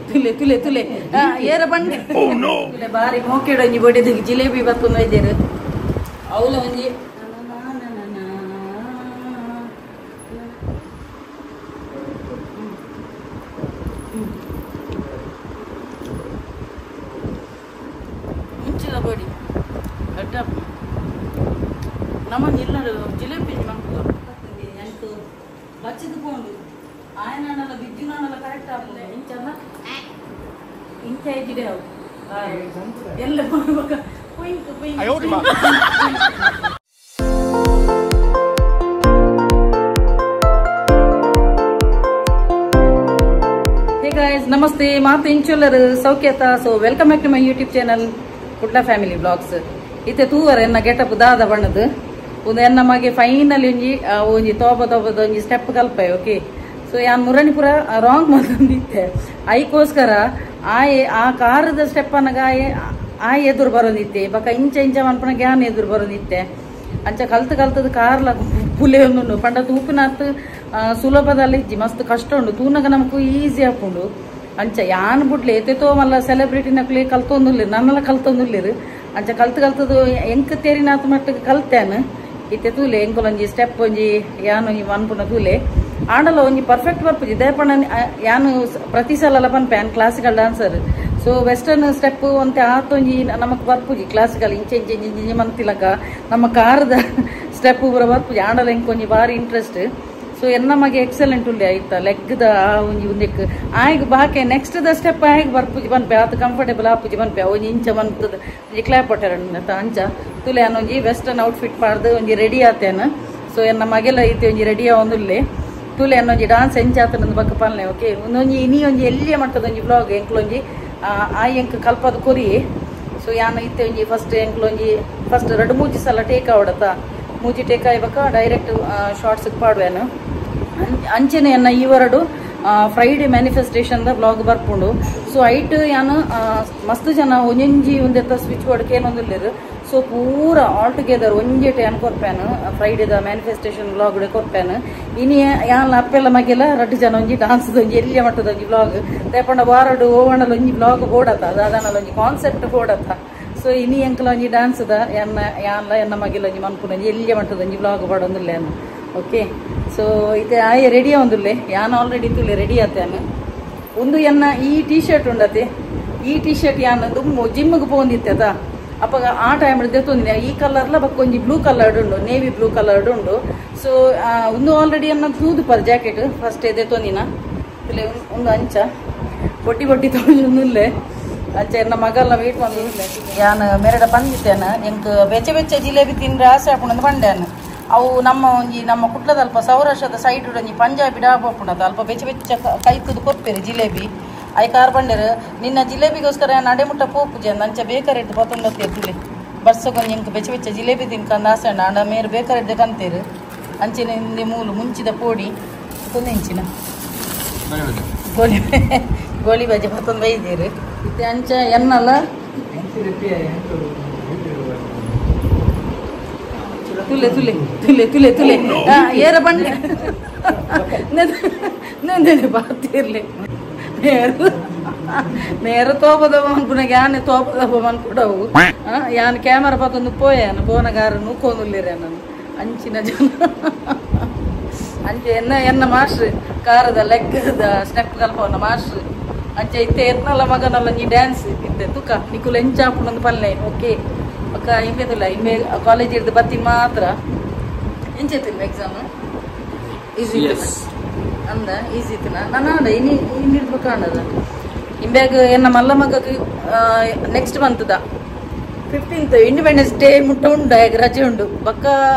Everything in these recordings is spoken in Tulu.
ತುಲೆ ತುಲೆ ತುಲೆ ಏರ ಬಂಡೆ ತುಲೆ ಬಾರಿ ಮೋಕೆಡ್ ಒಂಜಿ ಬೊಡೆದು ಜಿಲೇಬಿ ಬತ್ತೊಂದು ಇದ್ದೇರು ಅವಲ ಒಂಜಿ ಮುಂಚಿನ ಬಡಿ ಅಡ್ಡ ನಮ್ಮ ಇಲ್ಲ ಜಿಲೇಬಿ ಎಂಟು ಬಚ್ಚಿದ ಪೋಂಡು ಆಯನಾಣಲ್ಲ ಬಿಜ್ಜುನಾಣಲ್ಲ ಕರೆಕ್ಟ್ ಆಗ್ತದೆ ಇಂಚಲ್ಲ ಇಂಚ ಇದ್ದಿದೆ ಅವು ಎಲ್ಲ ಪುಯಿಂಕ್ ಪುಯಿಂಕ್. Hey guys, ನಮಸ್ತೆ, ಮಾತು ಇಂಚುಲ್ಲರು ಸೌಖ್ಯತ. So welcome back to my YouTube channel Kudla family blogs. ಇತ್ತೆ ತೂವರ ಎನ್ನ ಗೆಟಪ್ ದಾದ ಬಣ್ಣದು ಒಂದು ಎನ್ನ ಮಗೆ ಫೈನಲ್ ಒಂಜಿ ಒಂಜಿ ತೋಬ ತೋಬದ ಒಂಜಿ ಸ್ಟೆಪ್ ಕಲ್ಪೆ. ಓಕೆ, ಸೊ ಯಾನ್ ಮುರಣಿಪುರ ರಾಂಗ್ ಮಂದಿತ್ತೆ ಐಕೋಸ್ಕರ ಆಯೆ ಆ ಕಾರದ ಸ್ಟೆಪ್ ಅನ್ನಾಗ ಆಯೆ ಆ ಎದುರು ಬರೋದಿತ್ತೆ ಬಕ ಇಂಚ ಇಂಚ ಮನ್ಪನ ಗ್ಯಾನ್ ಎದುರು ಬರೋದಿತ್ತೆ ಅಂಚ ಕಲ್ತು ಕಲ್ತದ ಕಾರ್ಲ ಪುಲೆ ಒಂದುಂಡು ಪಂಡ ತೂಪಿನಾತ್ ಸುಲಭದಲ್ಲಿ ಇಜ್ಜಿ ಮಸ್ತ್ ಕಷ್ಟ ಉಂಡು ತೂನಗ ನಮಕು ಈಸಿ ಆಪುಂಡು. ಅಂಚ ಯಾನ್ ಬುಡ್ಲೆ ಎತೆತೋ ಮಲ್ಲ ಸೆಲೆಬ್ರಿಟಿ ನಕ್ಲೆ ಕಲ್ತೊಂದುಲ್ಲೇರು ನನ್ನೆಲ್ಲ ಕಲ್ತೊಂದುಲ್ಲೇರು ಅಂಚ ಕಲ್ತು ಕಲ್ತದು ಎಂಕ್ ತೇರಿನಾತ್ ಮಟ್ಟಿಗೆ ಕಲ್ತೇನು ಇತ್ತೆ ತೂಲೆ ಎಂಕುಲೊಂಜಿ ಸ್ಟೆಪ್ ಒಂಜಿ ಯಾನ್ ಒಂಜಿ ಮನ್ಪುನ ತೂಲೆ ಆಂಡಲ ಒಂಜಿ ಪರ್ಫೆಕ್ಟ್ ಬರ್ಪುಜಿ ದೇಪಣ್ಣ ಯಾನು ಪ್ರತಿ ಸಲ ಪನ್ಪೆ ಯಾನ್ classical dancer. So western step ಒಂತೆ ಆತೊಂಜಿ ನಮಕ್ ಬರ್ಪುಜಿ ಕ್ಲಾಸಿಕಲ್ ಇಂಚೆ ಇಂಚೆ ಇಂಚೆ ಇಂಚೆ ಮಂತಿಲಕ ನಮ್ಮ ಕಾರದ ಸ್ಟೆಪ್ ಪೂರ ಬರ್ಪುಜಿ ಆಂಡಲ ಎಂಕೊಂಜಿ ಬಾರಿ ಇಂಟ್ರೆಸ್ಟ್. ಸೊ ಎನ್ನ ಮಗೆ ಎಕ್ಸಲೆಂಟ್ ಉಂಡೆ ಆಯ್ತಾ ಲೆಗ್ದ ಒಂಜಿ ಒಂದೆಕ್ ಆಯ್ಗ್ ಬಾಕೆ ನೆಕ್ಸ್ಟ್ the step ಆಯ್ಗ್ ಬರ್ಪುಜಿ ಪನ್ಪೆ ಆತ ಕಂಫರ್ಟೇಬಲ್ ಆಪುಜಿ ಪನ್ಪೆ ಒಂಜಿ ಇಂಚ ಮನ್ಪದ ಒಂಜಿ ಕ್ಲಾಪ್ ಕೊಟ್ಟಾರ ಅಂಚ ತುಲೆ ಒಂಜಿ ವೆಸ್ಟರ್ನ್ ಔಟ್ಫಿಟ್ ಪಾಡ್ದು ಒಂಜಿ ರೆಡಿ ಆತೇನು. ಸೊ ಎನ್ನ ಮಗೆಲ್ಲ ಐತೆ ಒಂಜಿ ರೆಡಿ ಆವೊಂದುಲ್ಲೆ ತುಲೆ ಅನ್ನೊಂಜಿ ಡಾನ್ಸ್ ಎಂಚಾತನೊಂದು ಬಕ್ಕ ಪಲ್ಲೆ. ಓಕೆ, ಒಂದೊಂಜಿ ಇನಿ ಒಂಜಿ ಎಲ್ಲಿಯ ಮಟ್ಟದ ಒಂಜಿ ಬ್ಲಾಗ್ ಎಂಕ್ಲೊಂಜಿ ಆ ಎಂಕ್ ಕಲ್ಪದ ಕೊರಿ. ಸೊ ಯಾನ್ ಇತ್ತೆ ಒಂಜಿ ಫಸ್ಟ್ ಎಂಕ್ಲೊಂಜಿ ಫಸ್ಟ್ ರಡ್ಡು ಮೂಜಿ ಸಲ ಟೇಕ್ ಆವಡತ ಮೂಜಿ ಟೇಕ್ ಆಯ್ಬಕ ಡೈರೆಕ್ಟ್ ಶಾರ್ಟ್ಸ್ ಪಾಡುವೇನು. ಅಂಚೆನೆ ಎನ್ನ ಈವರಡು ಫ್ರೈಡೆ ಮ್ಯಾನಿಫೆಸ್ಟೇಷನ್ the blog ಬರ್ಪುಂಡು. ಸೊ ಐಟ್ ಯಾನ್ ಮಸ್ತ್ ಜನ ಒಂಜೊಂಜಿ ಒಂದೆತ್ತ ಸ್ವಿಚ್ ಬೋರ್ಡ್ ಏನೊಂದುಲ್ಲೇರು. ಸೊ ಪೂರ ಆಲ್ ಟುಗೆದರ್ ಒಂಜೆಟ್ ಯಾನ್ ಕೊರ್ಪೇನು ಫ್ರೈಡೆದ ಮ್ಯಾನಿಫೆಸ್ಟೇಷನ್ ಬ್ಲಾಗ್ ಕೊರ್ಪೇನು. ಇನಿ ಯಾನ್ ಅಪ್ಪೆಲ್ಲ ಮಗೆಲ್ಲ ರಡ್ಡು ಜನ ಒಂಜಿ ಡಾನ್ಸ್ ಒಂಜಿ ಎಲ್ಲಿಯ ಮಟ್ಟದ ಒಂಜಿ ಬ್ಲಾಗ್ ದೇಪಂಡ ವಾರಡು ಓವಣಲ ಒಂಜಿ ಬ್ಲಾಗ್ ಬೋಡತ್ತ ಅದಾದನಲ ಒಂಜಿ ಕಾನ್ಸೆಪ್ಟ್ ಬೋಡತ್ತ. ಸೊ ಇನಿ ಎಂಕಲ ಒಂಜಿ ಡಾನ್ಸ್ the ಎನ್ನ ಯಾನ್ಲ ಎನ್ನ ಮಗೆಲ್ಲ ಒಂಜಿ ಮನ್ಪುನ ಒಂಜಿ ಎಲ್ಲಿಯ ಮಟ್ಟದ ಒಂಜಿ ಬ್ಲಾಗ್ ಬೋಡೊಂದುಲ್ಲೆ ಓಕೆ, ಸೊ ಇತ್ತೆ ಆಯೆ ರೆಡಿ ಆವೊಂದುಲ್ಲೆ ಯಾನ್ ಆಲ್ರೆಡಿ ತುಲೆ ರೆಡಿ ಆತೇನು. ಒಂದು ಎನ್ನ ಈ ಟೀ ಶರ್ಟ್ ಉಂಡತೆ ಈ ಟೀ ಶರ್ಟ್ ಯಾನ್ ದುಮ್ಮು ಜಿಮ್ಗೆ ಪೋಂದಿತ್ತೆದ ಅಪ್ಪಗ ಆ ಟೈಮ್ ದೆತ್ತೊಂದಿನ ಈ ಕಲರ್ಲ ಬೊಕ್ಕ ಒಂಜಿ ಬ್ಲೂ ಕಲರ್ಡ್ ಉಂಡು ನೇವಿ ಬ್ಲೂ ಕಲರ್ಡ್ ಉಂಡು. ಸೊ ಒಂದು ಆಲ್ರೆಡಿ ಅನ್ನ ತೂದು ಪರ್ ಜಾಕೆಟ್ ಫಸ್ಟ್ ದೆತ್ತೊಂದಿನ ತುಲೆ ಒಂದು ಅಂಚ ಬೊಟ್ಟಿ ಬೊಟ್ಟಿ ತೊಗೊಂಡುಲ್ಲೆ ಅಂಚ ಎನ್ನ ಮಗಲ್ಲ ವೇಟ್ ಮಂದುಲ್ಲೆ. ಯಾನ್ ಮೆರಡ ಬಂದಿತ್ತೇನ ಎಂಕ್ ಬೆಚ್ಚ ಬೆಚ್ಚ ಜಿಲೇಬಿ ತಿಂದ್ರೆ ಆಸೆ ಆಪುಂಡು ಪಂಡ್ಯಾನ ಅವು ನಮ್ಮ ಒಂಜಿ ನಮ್ಮ ಕುಡ್ಲದ ಅಲ್ಪ ಸೌರಾಷ್ಟ್ರದ ಸೈಡ್ ಒಂಜಿ ಪಂಜಾಬಿ ಡಾಬಾ ಉಪ್ಪುಂಡತ ಅಲ್ಪ ಬೆಚ್ಚ ಬೆಚ್ಚ ಕೈತದು ಕೊರ್ಪೇರು ಜಿಲೇಬಿ I car ಬಂಡೇರು ನಿನ್ನ ಜಿಲೇಬಿಗೋಸ್ಕರ ನಡೆಮುಟ್ಟ ಪೋಪುಜೆ ಅಂಚ ಬೇಕರಿಡ್ದು ಪತ್ತೊಂಡತ್ತೇರು ತುಲೆ ಬರ್ಸಗೊಂಜಿ ಎಂಕ್ ಬೆಚ್ಚ ಬೆಚ್ಚ ಜಿಲೇಬಿ ತಿನ್ಕಂದು ಆಸೆ ಅಂಡ ಮೇರು ಬೇಕರಿಡ್ದೆ ಕಂತೇರು ಅಂಚಿನ ಹಿಂದೆ ಮೂಲು ಮುಂಚಿದ ಪೋಡಿ ತೊಂದು ಇಂಚಿನ ಗೋಲಿ ಗೋಲಿ ಬಜೆ ಪತ್ತೊಂದು ಬೈದೇರು ಇತ್ತೆ ಅಂಚ ಎನ್ನಲ್ಲ ತುಲೆ ತುಲೆ ತುಲೆ ತುಲೆ ತುಲೆ ಏರ ಬಂಡೆ ಬಾತಿರ್ಲಿ ಮೇರು ಮೇರು ತೋಪದವ ಅನ್ಪುನಾಗ ಯಾನೆ ತೋಪದವ ಅನ್ಕೊಡವು ಯಾನ್ ಕ್ಯಾಮರಾ ಪತ್ತೊಂದು ಪೋಯಾನ ಪೋನಗಾರ ನೂಕೊಂದುಲ್ಲೇರ ನಾನು ಅಂಚಿನ ಜನ ಅಂಚೆ ಎನ್ನ ಎನ್ನ ಮಾಸ್ಟ್ರ್ ಕಾರದ ಲೆಗ್ಗದ ಸ್ಟೆಪ್ ಕಲ್ಪವನ ಮಾಸ್ಟ್ರ್ ಅಂಚೆ ಇತ್ತೆ ಎತ್ನಲ್ಲ ಮಗನಲ್ಲ ನೀ ಡ್ಯಾನ್ಸ್ ಇತ್ತೆ ತುಕ ನಿಕುಲು ಎಂಚಾಪುಂಡೊಂದು ಪಲ್ಲೆ. ಓಕೆ ಅಕ್ಕ ಇಂಬೆದಿಲ್ಲ ಇಂಬೆ ಕಾಲೇಜ್ ಇರ್ದು ಬತ್ತೀನಿ ಮಾತ್ರ ಎಂಚೆತ್ತಿಲ್ಲ ಎಕ್ಸಾಮ್ ಈಸಿ ಅಂದ ಈಸಿ ಇತ್ತಿನ ನಾನು ಆಡ ಇನಿ ಇನ್ನಿರ್ಬೇಕು ಕಾಣದ ಇಂಬ್ಯಾಗ ಎನ್ನ ಮಲ್ಲ ಮಗಗೆ ನೆಕ್ಸ್ಟ್ ಮಂತ್ದ 15th independence day ಮುಟ್ಟ ಉಂಡು ಹೇಗೆ ರಜೆ ಉಂಡು ಬಕ್ಕ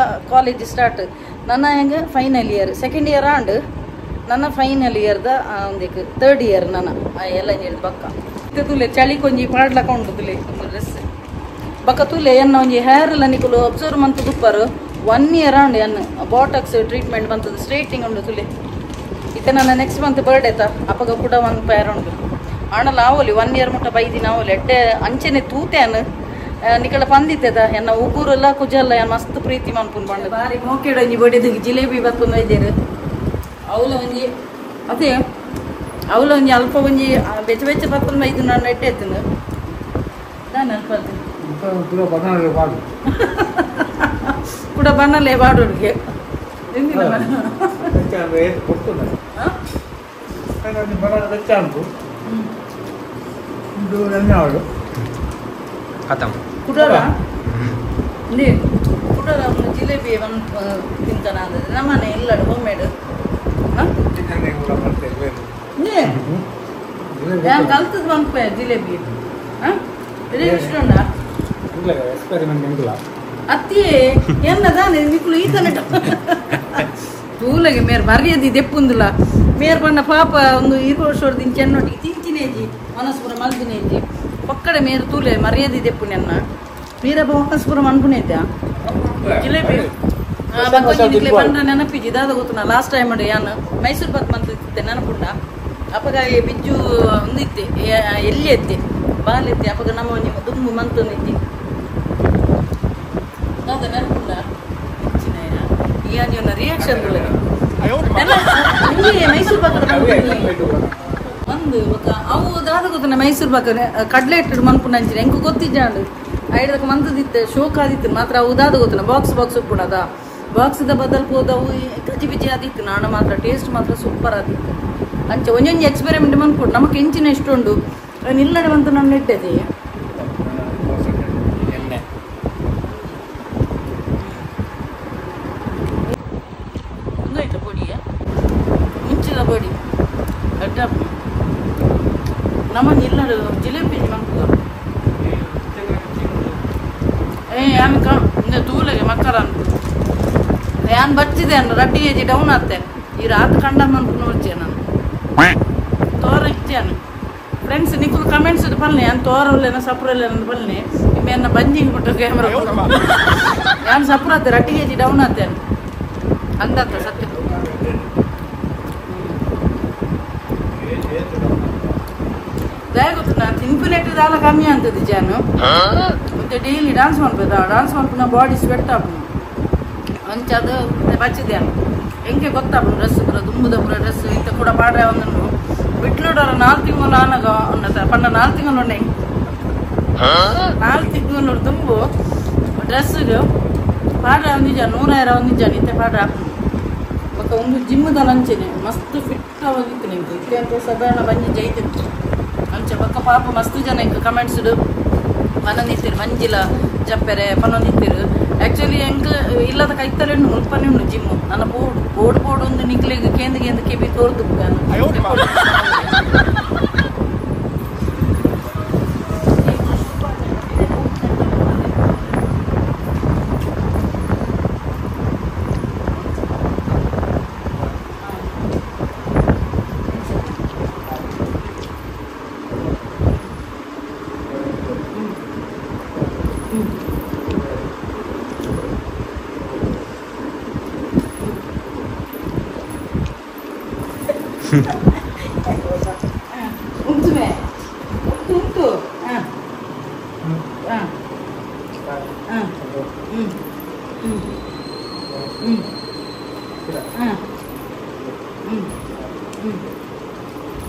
ಕಾಲೇಜ್ ಸ್ಟಾರ್ಟ್. ನನ್ನ ಹೆಂಗೆ ಫೈನಲ್ ಇಯರ್ ಸೆಕೆಂಡ್ ಇಯರ್ ಆಂಡ್ ನನ್ನ ಫೈನಲ್ ಇಯರ್ದ ಒಂದಿಕ್ ಥರ್ಡ್ ಇಯರ್ ನನ್ನ ಎಲ್ಲ ಹಿಡ್ದು ಬಕ್ಕ ತುಲೆ ಚಳಿ ಕೊಂಜಿ ಪಾಡ್ಲಕ ಉಂಡು ತುಲೆ ಡ್ರೆಸ್ ಬಕ್ಕ ತುಲೆ ಎನ್ನ ಒಂಜಿ ಹೇರ್ ಎಲ್ಲ ನಿಕುಲು ಅಬ್ಸರ್ವ್ ಮಂತ್ ದುಪ್ಪರು 1 ಇಯರ್ ಆಂಡ್ ಎನ್ನ ಬಾಟಕ್ಸ್ ಟ್ರೀಟ್ಮೆಂಟ್ ಬಂತದ್ದು ಸ್ಟ್ರೈಟಿಂಗ್ ಉಂಡು ತುಲೆ ಇತ್ತೆ ನನ್ನ ನೆಕ್ಸ್ಟ್ ಮಂತ್ ಬರ್ಡೇ ತ ಅಪ್ಪಗ ಕೂಡ ಒಂದು ಪೇರ್ ಉಂಡು ಆಂಡಲ ಆವೊಲಿ 1 ಇಯರ್ ಮುಟ್ಟ ಬೈದಿನ ಆವೊಲಿ ಎಡ್ಡೆ ಅಂಚೆನೆ ತೂತೇನು ನಿಕಳ ಪಂದಿತ್ತೆದ ಎನ್ನ ಉಗುರೆಲ್ಲ ಕುಜಲ್ಲ ಎನ್ನ ಮಸ್ತ್ ಪ್ರೀತಿ ಮನ್ಪುನ್ ಬಂಡ ಬಾರಿ ಮೋಕೆಡ್ ಒಂಜಿ ಬೊಡೆದು ಜಿಲೇಬಿ ಬತ್ತೊಂದು ಇದ್ದೇರು ಅವಲ ಒಂಜಿ ಅದೇ ಅವಳು ಒಂಜಿ ಅಲ್ಪ ಒಂಜಿ ಬೆಚ್ಚ ಬೆಚ್ಚ ಪತ್ತೊಂದು ಐದು ನಾನು ಎಟ್ಟೆ ಎತ್ತುಂಡು ನಾನು ಅಲ್ಪ ಕೂಡ ಬಣ್ಣಲೇ ಬಾಡೋಡಿಗೆ ಕುಡೋರ ಕುಡೋರ ಜಿಲೇಬಿ ಒಂದು ತಿಂತಾನ ಅಂದ್ರೆ ನಮ್ಮನೆ ಇಲ್ಲಡು ಹೋಮ್ ಮೇಡ್ ನಾನು ಕಲ್ತದ್ದು ಬಂದ್ಪೆ ಜಿಲೇಬಿ ಇಷ್ಟ ಉಂಡಾ ಅತ್ತಿಯೇ ಎನ್ನದಾನೆ ನಿಕ್ಕಲು ಈ ತನಕ ತೂಲಗೆ ಮೇರ್ ಮರ್ಯಾದೆ ದೆಪ್ಪುಂದುಲ ಮೇರ್ ಬಣ್ಣ ಪಾಪ ಒಂದು ಇರು ವರ್ಷ ಚೆನ್ನೊಟ್ಟಿಗೆ ತಿಂಚಿನೇಜಿ ಮನಸ್ಪುರ ಮಲ್ದಿನೇಜಿ ಪಕ್ಕಡೆ ಮೇರು ತೂಲೆ ಮರ್ಯಾದೆ ದೆಪ್ಪು ನೆನ್ನ ಮೀರಬ್ಬ ಮನಸ್ಪುರ ಮನ್ಪುನೇದ್ದ ಜಿಲೇಬಿ ಬಂಡ ನೆನಪಿಜಿ ದಾದ ಗೊತ್ತು ಲಾಸ್ಟ್ ಟೈಮ್ ಯಾನು ಮೈಸೂರು ಬಾತ್ ಮಂತಿತ್ತೆ ನೆನಪುಂಡ ಅಪಗ ಬಿಜ್ಜು ಒಂದಿತ್ತೆ ಎಲ್ಲಿ ಎತ್ತೆ ಬಾಲೆತ್ತೆ ಅಪಗ ನಮ್ಮ ನಿಮ್ಮ ದುಂಬು ಮಂತೊಂದಿತ್ತಿ ದಾದ ನೆನಪುಂಡ ಈ ರಿಯಾಕ್ಷನ್ ಮೈಸೂರು ಪಾಕ್ ಒಂದು ಅವು ದಾದ ಗೊತ್ತ ಮೈಸೂರು ಪಾಕ್ ಕಡ್ಲೆ ಇಟ್ಟು ಮನ್ಪುಂಡ ಅಂಚಿನ ಎಂಕು ಗೊತ್ತಿಜ್ಜಾಂಡು ಐಡದಕ್ಕೆ ಮಂತದಿತ್ತೆ ಶೋಕ್ ಆದಿತ್ತು ಮಾತ್ರ ಅವು ದಾದ ಗೊತ್ತನ ಬಾಕ್ಸ್ ಬಾಕ್ಸ್ ಉಪ್ಪುಡದ ಬಾಕ್ಸ್ದ ಬದಲು ಹೋದವು ಗಜಿ ಬಿಜಿ ಆದಿತ್ತು ನಾನು ಮಾತ್ರ ಟೇಸ್ಟ್ ಮಾತ್ರ ಸೂಪರ್ ಆದಿತ್ತು ಅಂಚೆ ಒಂಜೊಂಜಿ ಎಕ್ಸ್ಪೆರಿಮೆಂಟ್ ಮನ್ಪುಡು ನಮಕ್ ಎಂಚಿನ ಇಷ್ಟುಂಡು ನಿಲ್ಲಡೆ ಬಂತು ನಾನು ಇಟ್ಟದೆ ಪೊಡಿಯ ಮುಂಚಿನ ಪೊಡಿ ಅಡ್ಡ ನಮ್ಮ ನಿಲ್ಲಡು ಜಿಲೇಬಿ ಮನ್ಪುಗ ಏ ಆమె ತೂಲೆಗೆ ಮಕ್ಕಳ ಯಾನ್ ಬಚ್ಚಿದೆ ಅನ್ನ ರಡ್ಡಿ ಕೆಜಿ ಡೌನ್ ಆತೆ ಈ ರಾತ್ ಕಂಡ ಮನ್ಪು ನೋಡ್ಚೆ ನಾನು ತೋರ ಇಚ್ಚಾನು ಫ್ರೆಂಡ್ಸ್ ನಿಕ್ಕಲು ಕಮೆಂಟ್ಸ್ ಪಲ್ನೆ ಯಾನ್ ತೋರಲ್ಲೇನ ಸಪ್ರಲ್ಲೇನ ಪಲ್ನೆ ನಿಮ್ಮೆನ್ನ ಬಂಜಿಂಗ್ ಬಿಟ್ಟು ಕ್ಯಾಮ್ರಾ ಯಾನ್ ಸಪ್ರ ಆತೆ ರಡ್ಡಿ ಕೆಜಿ ಡೌನ್ ಆತೆ ಅಂದಾತ ಸತ್ಯ ದಯ ಗೊತ್ತು ನಾನು ತಿನ್ಪಿನೆಟ್ ದಾಲ ಕಮ್ಮಿ ಅಂತದ್ದು ಜಾನು ಮತ್ತೆ ಡೈಲಿ ಡಾನ್ಸ್ ಮಾಡ್ಬೋದಾ ಡಾನ್ಸ್ ಮಾಡ್ಕೊಂಡು ಬಾಡಿ ಸ್ವೆಟ್ ಆಪುಂಡು ಅಂಚ ಅದು ಬಚ್ಚಿದೆ ಹೆಂಗೆ ಗೊತ್ತಾಪುಂಡು ಡ್ರೆಸ್ ಪೂರ ದುಂಬುದ ಪೂರ ಡ್ರೆಸ್ ಇಂತ ಕೂಡ ಪಾಡ್ರೆ ಒಂದುಂಡು ಬಿಟ್ಲುಡರ 4 ತಿಂಗಳು ಆನಗ ಪಂಡ 4 ತಿಂಗಳು ಉಂಡೆ 4 ತಿಂಗಳು ದುಂಬು ಡ್ರೆಸ್ ಪಾಡ್ರೆ ಒಂದಿಜ 100 ಒಂದಿಜ ಇಂತ ಪಾಡ್ರೆ ಆಪುಂಡು ಬೊಕ್ಕ ಒಂದು ಜಿಮ್ದ ಲಂಚನೆ ಮಸ್ತ್ ಫಿಟ್ ಆವಾಗಿತ್ತು ನಿಂಗೆ ಇತ್ತೆ ಅಂತ ಸಾಧಾರಣ ಬಂಜಿ ಜೈತಿತ್ತು ಅಂಚ ಬೊಕ್ಕ ಪಾಪ ಮಸ್ತ್ ಜನ ಇಂಕ ಕಮೆಂಟ್ಸ್ ಪನೊಂದಿತ್ತೀರು ಮಂಜಿಲ ಜಪ್ಪೆರೆ ಪನೊಂದಿತ್ತೀರು ಆಕ್ಚುಲಿ ಎಂಕ್ ಇಲ್ಲದ ಕೈತಲೆ ಉಂಡು ಮುಲ್ಪನೆ ಉಂಡು ಜಿಮ್ ನನ್ನ ಬೋರ್ಡ್ ಬೋರ್ಡ್ ಬೋರ್ಡ್ ಒಂದು ನಿಕ್ಲೆಗ್ ಕೇಂದ್ರ ಕೇಂದ್ರ ಕೆಬಿ ತೋರ್ದು ಉಂಟುಮೆ ಉಂಟು ಹಾಂ ಹಾಂ ಹಾಂ ಹ್ಞೂ ಹ್ಞೂ ಹ್ಞೂ ಹಾಂ ಹ್ಞೂ ಹ್ಞೂ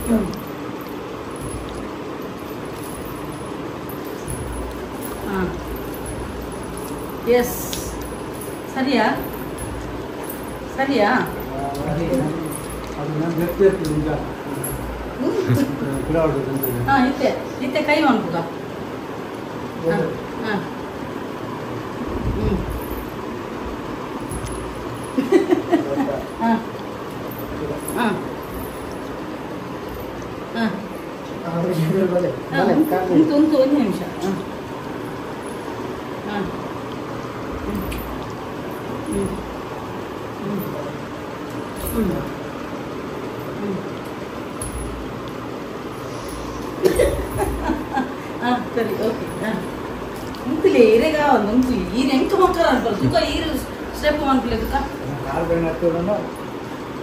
ಹ್ಞೂ ಹಾಂ ಎಸ್ ಸರಿಯಾ ಸರಿಯಾ ಹಾಂ ಇತ್ತೆ ಇತ್ತೆ ಕೈ ಮನ್ಪುಗ ಹಾಂ ಹಾಂ ಹ್ಞೂ ಹಾಂ ಹಾಂ ಹಾಂ ಉಂಟು ಉಂಟು ಒಂದು ನಿಮಿಷ ಹಾಂ ಹಾಂ ಹ್ಞೂ ಹ್ಞೂ ಹ್ಞೂ ಹಾಂ ಸರಿ ಓಕೆ ಹಾಂ ಉಂಟುಲಿ ಇರೆಗ ಒಂದು ಉಂಟುಲಿ ಈರು ಎಂಕ ಮಕ್ಕಳ ಅನ್ಪಲ್ಲ ತುಕ ಈರು ಸ್ಟೆಪ್ ಅನ್ಪಲೆ ತುಕ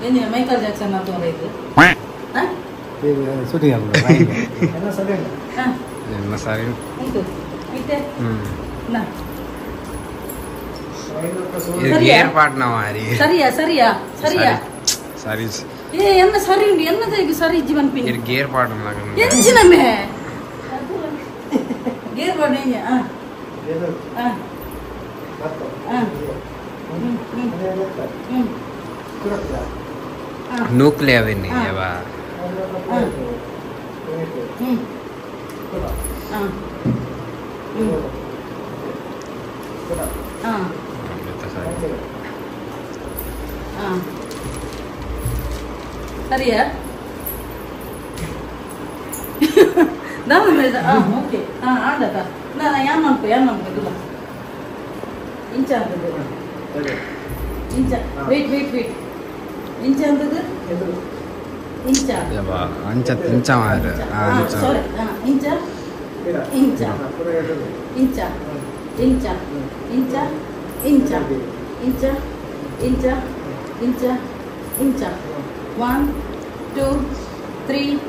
ಏನಿಲ್ಲ ಮೈಕಲ್ ಜಾಕ್ಸನ್ ಅಂತ ಇದು ಹಾಂ ಎಲ್ಲ ಸರಿ ಉಂಟು ಐತೆ ನಾ ಇದು ಗೇರ್ ಪಾಟ್ ನಾವು ಅರಿ ಸರಿಯಾ ಸರಿಯಾ ಸರಿಯಾ ಸರಿ ಏ ಎನ್ನ ಸರಿ ಉಂಡು ಎನ್ನದ ಈಗ ಸರಿ ಇಜ್ಜಿ ಮನ್ಪಿನಿ ಗೇರ್ ಪಾಡಲ್ಲ ಎಂಚಿನಮೆ ಗೇರ್ ಪಾಡ ಆ ಆ ಆ ನೂಕ್ಲೆ ಅವೇನಿ ಯಾವ ಸರಿಯಾ ಓಕೆ ಹಾಂ ಆಡತ ನಾನು ಯಾನ್ ಮನ್ಪು ಯಾನ್ ಮನ್ಪು ಇಂಚ ಅಂತದ್ದು ಇಂಚ ವೇಟ್ ವೇಟ್ ವೇಟ್ ಇಂಚ ಅಂತದ್ದು ಇಂಚ ಅಂಚ ಇಂಚ ಸಾರಿ ಇಂಚ ಇಂಚ ಇಂಚ ಇಂಚ ಇಂಚ ಇಂಚ ಇಂಚ ಇಂಚ ಇಂಚ ಇಂಚ 1 2 3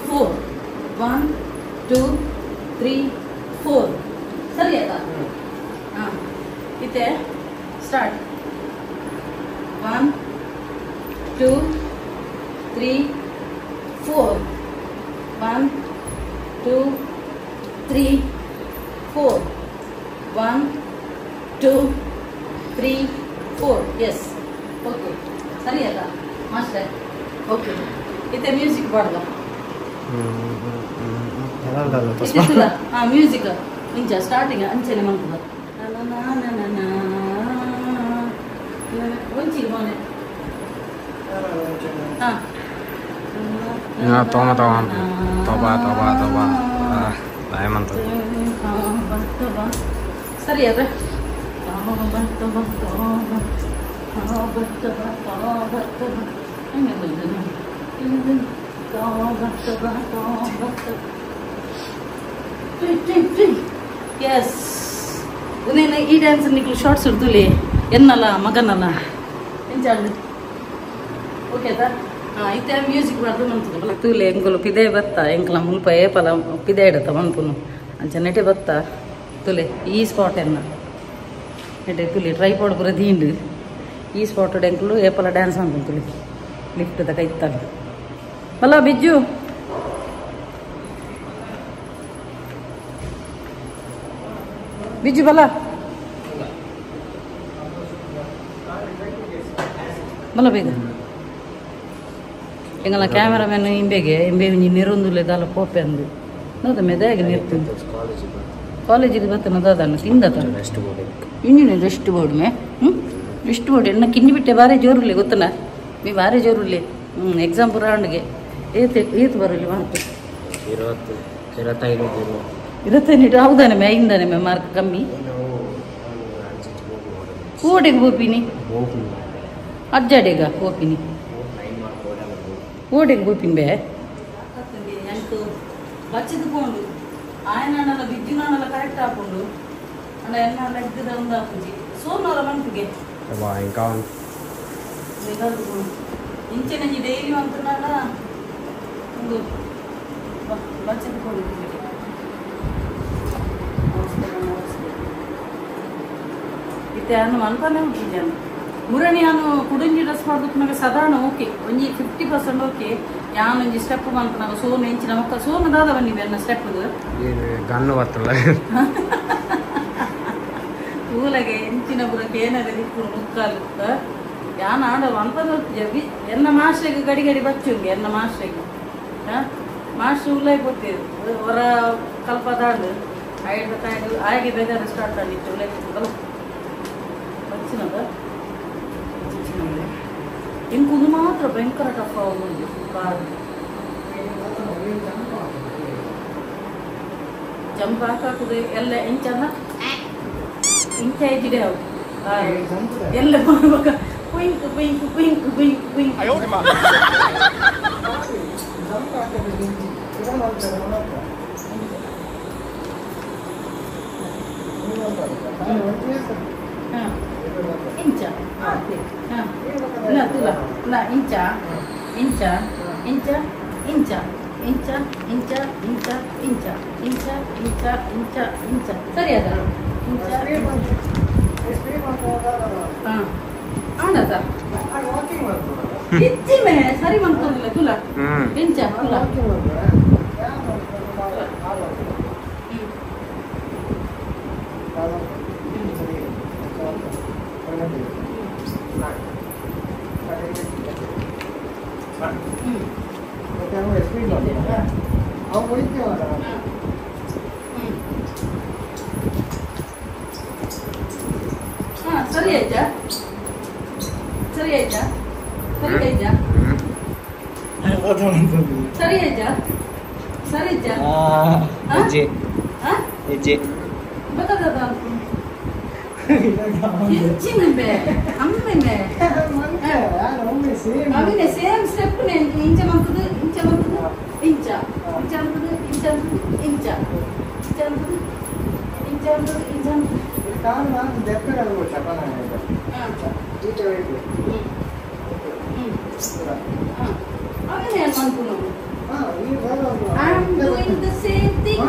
4 1 2 3 4 ಸರಿ ಆಯ್ತಾ ಹಾಂ ಇತ್ತೆ ಸ್ಟಾರ್ಟ್ 1 2 3 4 1 2 3 4 1 2 3 4 ಎಸ್ ಓಕೆ ಸರಿ ಆಯ್ತಾ ಮಾಸ್ಟರ್ ಓಕೆ ಇತ್ತೆ ಮ್ಯೂಸಿಕ್ ಬಾಡ್ದ ಹಾಂ ಮ್ಯೂಸಿಕ್ ಇಂಚ ಸ್ಟಾರ್ಟಿಂಗ್ ಅಂಚೆನೆ ಮಂತದ ಒಂಚಿ ಮೋನೆ ಹಾಂ ತೋಮ ತೋಮ ತೋಬಾ ತೋಬಾ ತೋಬಾ ಮಂತ ಸರಿ ಅದ ಎಸ್ ಉನೇನ ಈ ಡ್ಯಾನ್ಸ್ ನಿಕ್ಲು ಶಾರ್ಟ್ಸ್ ಇಡ್ದುಲಿ ಎನ್ನಲ್ಲ ಮಗನಲ್ಲ ಎಂಚಾಡು ಓಕೆ ಅದ ಹಾಂ ಇತ್ತೆ ಮ್ಯೂಸಿಕ್ ಬಾರ್ದು ಮಂತದ ತೂಲೆ ಎಂಕುಲು ಪಿದೆ ಬತ್ತ ಎಂಕಲ ಮುಲ್ಪ ಏಪಲ ಪಿದೆ ಇಡತ್ತ ಮನ್ಪುನು ಅಂಚ ನೆಟೆ ಬತ್ತ ತುಲೆ ಈ ಸ್ಪಾಟ್ ಎನ್ನ ನೆಟೆ ತುಲಿ ಟ್ರೈಪಾಡ್ ಪೂರ ದೀಂಡು ಈ ಸ್ಪಾಟ್ ಎಂಕುಲು ಏಪಲ ಡ್ಯಾನ್ಸ್ ಮನ್ಪುನು ತುಲಿ ಲಿಫ್ಟ್ ದ ಕೈತ್ತಲ್ಲ ಬಲ ಬಿಜ್ಜು ಬಿಜ್ಜು ಬಲ ಬಲ ಬೇಗ ಎಂಗಲ ಕ್ಯಾಮರಾಮ್ಯಾನ್ ಇಂಬೆಗೆ ಇಂಬೆ ಒಂಜಿ ನಿರೊಂದುಲೆ ದಾಲ ಪೋಪೆ ಅಂದು ನೋದ ಮೆದಾಗೆ ನಿರ್ತೀನಿ ಕಾಲೇಜಿಗೆ ಬತ್ತನ ದಾದಣ್ಣ ತಿಂದತ ಇಂಜಿನ ರೆಸ್ಟ್ ಬೋರ್ಡ್ ಮೇ ಹ್ಞೂ ರೆಸ್ಟ್ ಬೋರ್ಡ್ ಎನ್ನ ಕಿನ್ನಿ ಬಿಟ್ಟೆ ಬಾರಿ ಜೋರುಲಿ ಗೊತ್ತನ ಮೀ ಬಾರಿ ಜೋರುಲಿ ಹ್ಞೂ ಎಕ್ಸಾಮ್ ಪೂರ ಹಣ್ಣಿಗೆ ಏತ್ ಏತ್ ಬರಲಿ ಮಾರ್ಕ್ 25 ಹೌದಾನೆ ಮೇ ಐಂದಾನೆ ಮೇ ಮಾರ್ಕ್ ಕಮ್ಮಿ ಓಡೆಗೆ ಹೋಪಿನಿ ಅಜ್ಜಾಡೆಗ ಹೋಪಿನಿ ಓಡೆಗೆ ಹೋಪಿನಿ ಬೇ ಎಂಟು ಬಚ್ಚದ ಪೋಂಡು ಆಯನಾಣಲ ಬಿಜ್ಜುನಾಣಲ ಕರೆಕ್ಟ್ ಹಾಕೊಂಡು ಅಂಡ ಎನ್ನ ಲೆಗ್ಗದ ಒಂದು ಹಾಕುಜಿ ಸೋಮವಾರ ಮನ್ಪಿಗೆ ಇಂಚೆನಂಜಿ ಡೈಲಿ ಅಂತನಾಡ ಒಂದು ಬಚ್ಚದ ಪೋಂಡು ಇತ್ತೆ ಅನ್ನು ಮನ್ಪನೆ ಉಂಟು ಮುರಣಿ ನಾನು ಕುಡುಂಜಿ ಡ್ರೆಸ್ ಮಾಡ್ಬೇಕು ಸಾಧಾರಣ ಓಕೆ ಒಂಜಿ 50% ಓಕೆ ಯಾನೊಂಜಿ ಸ್ಟೆಪ್ ಮನ್ಪನಾಗ ಸೋನು ಇಂಚಿನ ಮಕ್ಕ ಸೋನು ದಾದ ಬನ್ನಿ ಎನ್ನ ಸ್ಟೆಪ್ ಗನ್ನು ಬರ್ತಲ್ಲ ತೂಲಗೆ ಇಂಚಿನ ಪುರಕ್ಕೆ ಏನಾಗ ದಿಕ್ಕು ಮುಕ್ಕಾಲು ಯಾನ ಆಡ ಮನ್ಪನ ಎನ್ನ ಮಾಸ್ಟ್ರಿಗೆ ಗಡಿ ಗಡಿ ಬಚ್ಚುಂಗೆ ಎನ್ನ ಮಾಸ್ಟ್ರಿಗೆ ಮಾಸ್ಟ್ರ್ ಉಲ್ಲೈ ಗೊತ್ತಿರು ಹೊರ ಕಲ್ಪದಾಂಡು ಐದು ತಾಯ್ದು ಆಗೆ ಬೇಜಾರು ಸ್ಟಾರ್ಟ್ ಆಗಿತ್ತು ಉಲ್ಲೈ ಬಚ್ಚಿನದ ಇಂಕುದು ಮಾತ್ರ ಭಯಂಕರ ಟಫ್ ಆಗುದು ಕಾರ್ ಜಂಪ್ ಹಾಕಾಕುದು ಎಲ್ಲ ಇಂಚನ ಇಂಚ ಇದ್ದಿದೆ ಅವು ಎಲ್ಲ ಮಾಡುವಾಗ ಕುಯಿಂಕ್ ಕುಯಿಂಕ್ ಕುಯಿಂಕ್ ಕುಯಿಂಕ್ ಕುಯಿಂಕ್ ಇಂಚ ಇಲ್ಲ ಇಂಚ ಇಂಚ ಇಂಚ ಇಂಚ ಇಂಚ ಇಂಚ ಇಂಚ ಇಂಚ ಇಂಚ ಇಂಚ ಇಂಚ ಇಂಚ ಸರಿ ಅದ ಇಂಚ ಹಾಂ ಆಂಡತ ಇಚ್ಚಿಮೆ ಸರಿ ಮಾಡ್ಕೊಂಡಿಲ್ಲ ತುಲ ಎಂಚ ತುಲ ಸರಿ ಆಯ್ತಾ ಸರಿ ಆಯ್ತಾ ಸರಿ ಆಯ್ತಾ ಸರಿ ಆಯ್ತಾ ಸರಿ ಆಯ್ತಾ ಹೆಜ್ಜೆ ಹೆಜ್ಜೆ ಬರ್ತದ ಹೆಚ್ಚಿನ ಅಮ್ಮೆ ಅವಿನೆ ಸೇಮ್ ಸ್ಟೆಪ್ ಇಂಚ ಮಂತದ ಇಂಚ ಮಂತದ ಇಂಚ ಇಂಚ ಅಂತದ ಇಂಚ ಅಂತದ ಇಂಚ ಇಂಚ ಅಂತದ ಇಂಚ ಅಂತದ ಇಂಚ ಅಂತದ ಕಾಲು ನಾನು ದೆಪ್ಪೆ ಚಪ್ಪನ I am doing the same thing.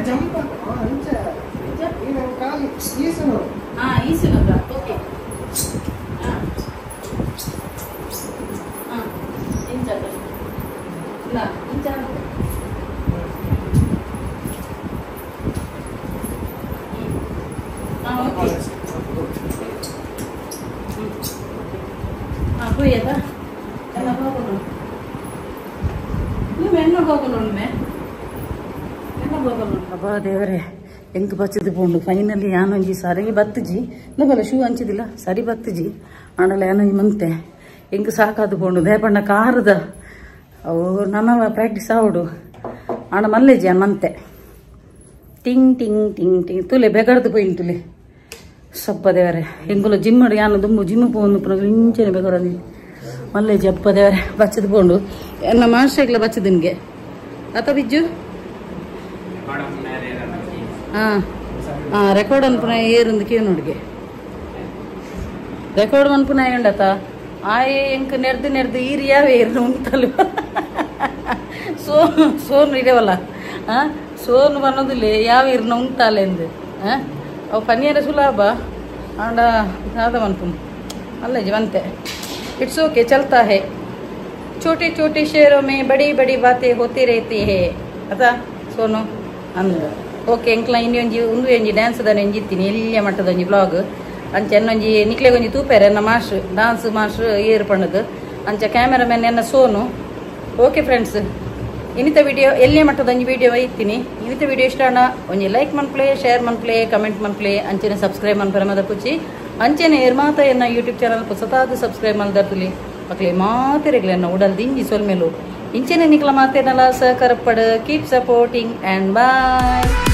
Jump ಕಾಲು ಈಸುನು. ಹಾ ಈಸುನು ಓಕೆ. ಇಂಚ ಇಲ್ಲ ಇಂಚ ಓಕೆ. ಹಾಂ ಹೋಯ್ಯದ ಎಲ್ಲ ಹೋಗೋಣ ನೀವು ಎಣ್ಣ ಹೋಗೋಣ ಎಣ್ಣ ಹೋಗೋಣ. ಅಬ್ಬಾ ದೇವರೇ ಎಂಕ್ ಬಚ್ಚದು ಪೋಂಡು ಫೈನಲಿ ಯಾನೊಂಜಿ ಸರಿ ಬತ್ತುಜಿ ನಗಲ ಶೂ ಹಂಚಿದಿಲ್ಲ ಸರಿ ಬತ್ತುಜಿ ಆಂಡಲ ಯಾನೊಂಜಿ ಮಂತೆ ಎಂಕ್ ಸಾಕಾದು ಪೋಂಡು ದೇಪಣ್ಣ ಕಾರದ ಅವು ನನ್ನ ಪ್ರಾಕ್ಟೀಸ್ ಆವಡು ಆಂಡ ಮಲ್ಲೇಜಿ ಯಾನ್ ಮಂತೆ ಟಿಂಗ್ ಟಿಂಗ್ ಟಿಂಗ್ ಟಿಂಗ್ ತುಲೆ ಬೆಗರ್ದು ಪೋಯಿನ್ ತುಲೆ ಸಪ್ಪ ದೇವರೇ ಎಂಕುಲ ಜಿಮ್ ಯಾನು ದುಂಬು ಜಿಮ್ ಪೋಂದು ಪುನಗ ಇಂಚನೆ ಬೆಗರಂದಿ ಮಲ್ಲೇಜಿ ಅಪ್ಪ ದೇವರೇ ಬಚ್ಚದು ಪೋಂಡು ಎನ್ನ ಮಾಸ್ಟ್ರೆಗ್ಲ ಬಚ್ಚದಿನ್ಗೆ ಅತ ಬಿಜ್ಜು. ಹಾಂ ಹಾಂ ರೆಕಾರ್ಡ್ ಅನ್ಪುನ ಏರುಂದು ಕೇನುಡ್ಗೆ ರೆಕಾರ್ಡ್ ಮನ್ಪುನ ಉಂಡತ ಆಯೆ ಎಂಕ್ ನೆರ್ದು ನೆರ್ದು ಈರಿಯಾವೆ ಏರ್ನು ಉಂಟಲು ಸೋನು ಇಡವಲ್ಲ ಹಾಂ ಸೋನು ಬನ್ನೋದಿಲ್ಲ ಯಾವ ಇರ್ನ ಉಂಟಾಲೆಂದು ಹಾಂ ಅವು ಪನಿಯರ ಸುಲಭ ಆಂಡ ದಾದ ಮನ್ಪುನು ಅಲ್ಲ ಜೀವಂತೆ it's okay ಚಲ್ತಾ ಹೇ छोटे छोटे शहरों में बड़ी बड़ी बातें होती रहती है ಅತಾ ಸೋನು ಅಂದ್ ಓಕೆ ಎಂಕ್ಲ ಇನ್ನೊಂಜಿ ಉಂದು ಒಂಜಿ ಡ್ಯಾನ್ಸ್ ದಾನ ಒಂಜಿ ಇತ್ತೀನಿ ಎಲ್ಲಿಯ ಮಟ್ಟದ ಒಂಜಿ ಬ್ಲಾಗ್ ಅಂಚ ಎನ್ನೊಂಜಿ ನಿಕ್ಲೆಗೊಂಜಿ ತೂಪೆರೆ ಎನ್ನ ಮಾಸ್ಟ್ರ್ ಡಾನ್ಸ್ ಮಾಸ್ಟ್ರ್ ಏರು ಪಣ್ಣದು ಅಂಚ ಕ್ಯಾಮೆರಾಮ್ಯಾನ್ ಎನ್ನ ಸೋನು. ಓಕೆ ಫ್ರೆಂಡ್ಸ್ ಇನ್ನಿತ ವಿಡಿಯೋ ಎಲ್ಲಿಯ ಮಟ್ಟದ ಒಂಜಿ ವಿಡಿಯೋ ಇತ್ತೀನಿ. ಇನ್ನಿತ ವಿಡಿಯೋ ಇಷ್ಟ ಅಣ್ಣ ಒಂಜಿ ಲೈಕ್ ಮನ್ಪ್ಲೆ ಶೇರ್ ಮನ್ಪ್ಲೆ ಕಮೆಂಟ್ ಮನ್ಪ್ಲೆ ಅಂಚನೆ ಸಬ್ಸ್ಕ್ರೈಬ್ ಮನ್ಪರೆ ಮದ ಪುಚ್ಚಿ ಅಂಚನೆ ಏರ್ಮಾತ ಎನ್ನ ಯೂಟ್ಯೂಬ್ ಚಾನಲ್ ಸತಾದ ಸಬ್ಸ್ಕ್ರೈಬ್ ಮಲ್ದರ್ತುಲಿ ಮಕ್ಕಳೇ ಮಾತೆರೆಗ್ಲೆನ್ನ ಉಡಲ್ ದಿಂಜಿ ಸೊಲ್ಮೆಲು ಇಂಚನೆ ನಿಕ್ಲ ಮಾತೇನಲ್ಲ ಸಹಕರಪ್ಪಡು. Keep supporting and boy.